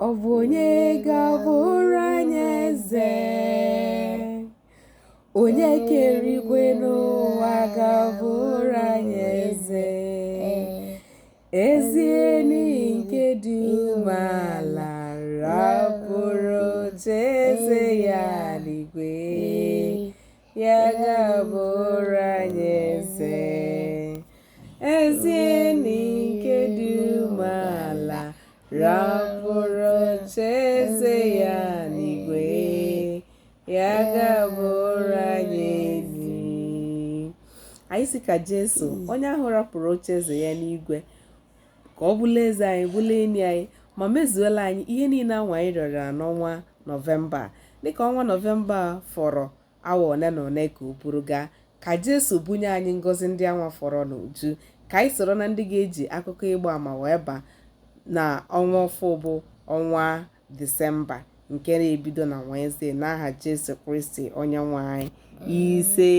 Ọ bụ onye ga-abụrụ anyị eze? Onye kere igwe n'ụwa ga-abụrụ anyị eze? Ezi enyi nke dị umeala rapụrụ ocheeze ya n'igwe, ya ga-abụrụ anyị eze. Ezi enyi nke dị umeala rapụrụ ocheeze ya n'igwe, ya ga-abụrụ anyị enyi. Anyị sị ka Jesu, onye ahụ rapụrụ ocheeze ya n'igwe, ka ọ bụlụ eze anyị, bụlụ enyi anyị, ma mezuola anyị ihe niile anwa anyị rịọrọ ya n'ọnwa Nọvemba. Dịka ọnwa Nọvemba fọrọ awa one na one ka o buru gaa, ka Jesu bunye anyị ngọzi ndị anwa fọrọ n'uju, ka anyị soro na ndị ga-eji akụkọ ịgba ama wee baa na ọnwa ọfụụ bụ ọnwa Disemba nke na-ebido na Wenezdee, n'aha Jesu Kristi onye nwe anyị. Ise.